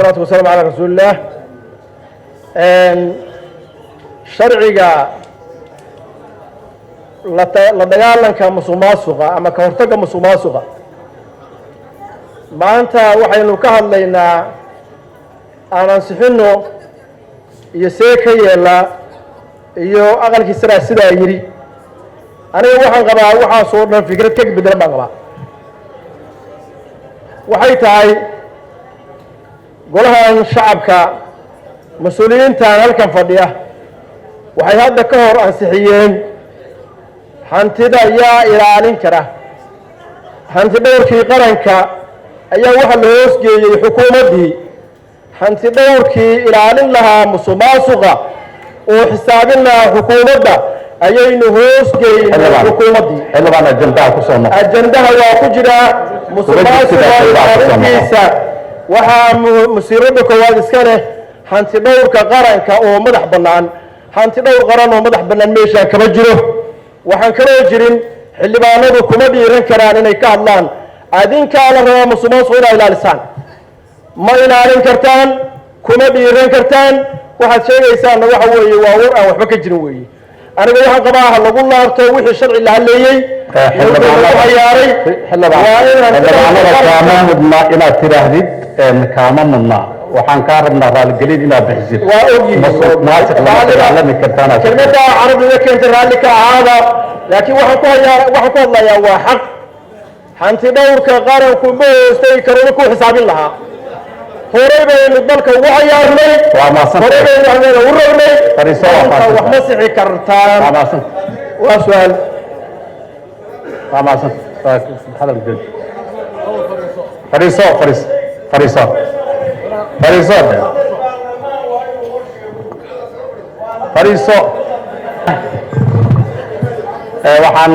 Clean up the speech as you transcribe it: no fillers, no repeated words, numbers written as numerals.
Salaatu wasalaamu calaa rasuulillaah. Sharciga la dagaalanka musuq maasuqa ama ka hortagga musuq maasuqa, maanta waxaynu ka hadlaynaa aan ansixinno iyo see ka yeelaa iyo aqalkii saraa sidaa yidhi. Aniga waxaan qabaa waxaasoo dhan fikrad ka bedelan baan qabaa. Waxay tahay golahan shacabka, mas-uuliyiintan halkan fadhiya waxay hadda ka hor ansixiyeen hantida yaa ilaalin kara. Hanti dhowrkii qaranka ayaa waxaa la hoosgeeyey xukuumaddii. Hanti dhowrkii ilaalin lahaa musuq maasuqa oo xisaabin lahaa xukuumadda ayaynu hoosgeynay xukuumaddii. Xildhibaan, ajandaha ku soo noqo. Ajandaha waa ku jiraa musuq Kuma jirtid. maasuqa. Ajandaha ku soo noqo. Ilaalintiisa waxaa musiibada koowaad iska leh hanti dhowrka qaranka oo madax bannaan. Hanti dhowr qaran oo madax bannaan meeshaan kama jiro. Waxaan kaloo jirin, xildhibaanadu kuma dhiiran karaan inay ka hadlaan. Adinkaa la rabaa musuq maasuq inaa ilaalisaan. Ma ilaalin kartaan, kuma dhiiran kartaan. Waxaad sheegaysaanna waxa weeye waa war aan waxba ka jirin weeye. Aniga waxaan qabaa ha lagu laabto wixii sharci la hadleeyey lagu cayaaray. Waa inaan Xildhibaanada, kaama mudna inaad tidhaahdid, kaama mudna. Waxaan kaa rabnaa raaligelin inaad bixisid. Waa ogyihiin. Musuq maasuq lama dagaalami kartaan. Kelmadda carabiga keentay, raalli ka ahaada, laakiin waxaan ku hayaa, waxaan ku hadlayaa waa xaq. Hanti dhowrka qaranku ma hoostegi karo ku xisaabin lahaa. Horey baynu dalka ugu cayaarnay. Waa mahadsantahay. Horey baynu waxneeda u rognay. Fadhiiso, waa Maanta wax ma mahadsantahay. sixi kartaan. Waa mahadsan. Waa su-aal. Waa mahadsan. Hadal jooji. Fadhiiso, fadhiiso, fadhiiso, fadhiiso, fadhiiso. Waxaan